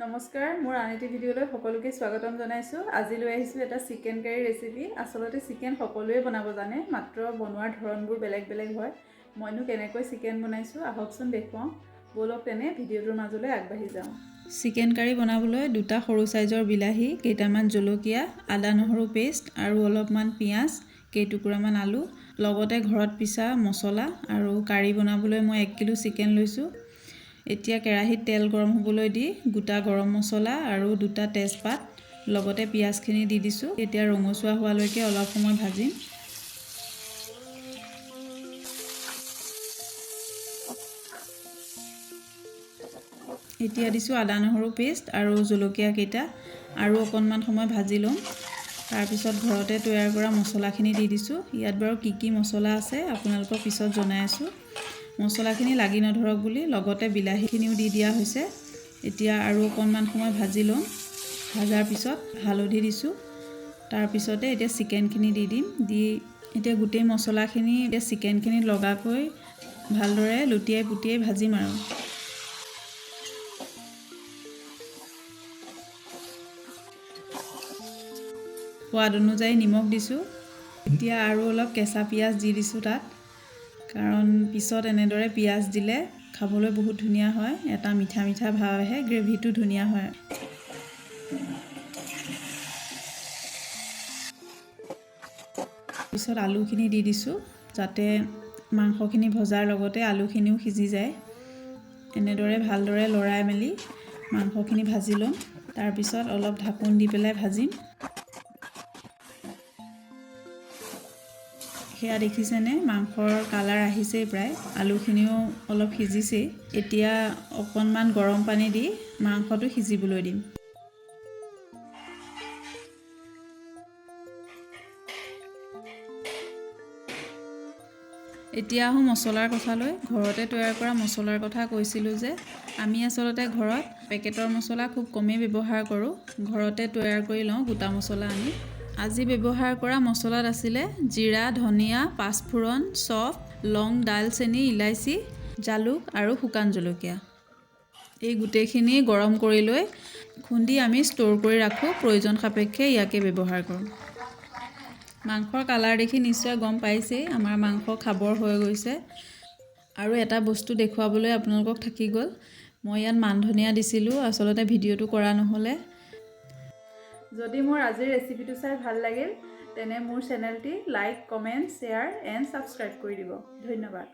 নমস্কাৰ, মোৰ আন এটি ভিডিঅ'লৈ সকলোকে স্বাগতম জনাইছোঁ। আজি লৈ আহিছোঁ এটা চিকেন কাৰী ৰেচিপি। আচলতে চিকেন সকলোৱে বনাব জানে, মাত্ৰ বনোৱাৰ ধৰণবোৰ বেলেগ বেলেগ হয়। মইনো কেনেকৈ চিকেন বনাইছোঁ, আহকচোন দেখুৱাওঁ। ব'লক তেনে ভিডিঅ'টোৰ মাজলৈ আগবাঢ়ি যাওঁ। চিকেন কাৰী বনাবলৈ দুটা সৰু চাইজৰ বিলাহী, কেইটামান জলকীয়া, আদা নহৰু পেষ্ট আৰু অলপমান পিঁয়াজ, কেইটুকুৰামান আলু, লগতে ঘৰত পিছা মছলা আৰু কাৰী বনাবলৈ মই 1 কিলো চিকেন লৈছোঁ। এতিয়া কেৰাহীত তেল গৰম হ'বলৈ দি গোটা গৰম মছলা আৰু দুটা তেজপাত, লগতে পিঁয়াজখিনি দি দিছোঁ। এতিয়া ৰঙচুৱা হোৱালৈকে অলপ সময় ভাজিম। এতিয়া দিছোঁ আদা নহৰু পেষ্ট আৰু জলকীয়া কেইটা আৰু অকণমান সময় ভাজি ল'ম। তাৰপিছত ঘৰতে তৈয়াৰ কৰা মছলাখিনি দি দিছোঁ। ইয়াত বাৰু কি কি মছলা আছে, আপোনালোকক পিছত জনাই আছোঁ। মছলাখিনি লাগি নধৰক বুলি লগতে বিলাহীখিনিও দি দিয়া হৈছে। এতিয়া আৰু অকণমান সময় ভাজি ল'ম। ভাজাৰ পিছত হালধি দিছোঁ। তাৰপিছতে এতিয়া চিকেনখিনি দি দিম। দি এতিয়া গোটেই মছলাখিনি এতিয়া চিকেনখিনিত লগাকৈ ভালদৰে লুটিয়াই পুটিয়াই ভাজিম। আৰু সোৱাদ অনুযায়ী নিমখ দিছোঁ। এতিয়া আৰু অলপ কেঁচা পিঁয়াজ দি দিছোঁ তাত, কাৰণ পিছত এনেদৰে পিঁয়াজ দিলে খাবলৈ বহুত ধুনীয়া হয়। এটা মিঠা মিঠা ভাৱ আহে, গ্ৰেভিটো ধুনীয়া হয়। পিছত আলুখিনি দি দিছোঁ, যাতে মাংসখিনি ভজাৰ লগতে আলুখিনিও সিজি যায়। এনেদৰে ভালদৰে লৰাই মেলি মাংসখিনি ভাজি ল'ম। তাৰপিছত অলপ ঢাকোন দি পেলাই ভাজিম। সেয়া দেখিছেনে, মাংসৰ কালাৰ আহিছেই প্ৰায়, আলুখিনিও অলপ সিজিছেই। এতিয়া অকণমান গৰম পানী দি মাংসটো সিজিবলৈ দিম। এতিয়া আহোঁ মছলাৰ কথালৈ। ঘৰতে তৈয়াৰ কৰা মছলাৰ কথা কৈছিলোঁ যে, আমি আচলতে ঘৰত পেকেটৰ মছলা খুব কমেই ব্যৱহাৰ কৰোঁ। ঘৰতে তৈয়াৰ কৰি লওঁ গোটা মছলা আনি। আজি ব্যৱহাৰ কৰা মছলাত আছিলে জিৰা, ধনিয়া, পাঁচফোৰণ, চফ, লং, ডালচেনি, ইলাচি, জালুক আৰু শুকান জলকীয়া। এই গোটেইখিনি গৰম কৰি লৈ খুন্দি আমি ষ্ট'ৰ কৰি ৰাখোঁ। প্ৰয়োজন সাপেক্ষে ইয়াকে ব্যৱহাৰ কৰোঁ। মাংসৰ কালাৰ দেখি নিশ্চয় গম পাইছেই, আমাৰ মাংস খাবৰ হৈ গৈছে। আৰু এটা বস্তু দেখুৱাবলৈ আপোনালোকক থাকি গ'ল। মই ইয়াত মান ধনিয়া দিছিলোঁ, আচলতে ভিডিঅ'টো কৰা নহ'লে। যদি মোৰ আজিৰ ৰেচিপিটো চাই ভাল লাগিল, তেনে মোৰ চেনেলটি like, comment, share and subscribe কৰি দিব। ধন্যবাদ।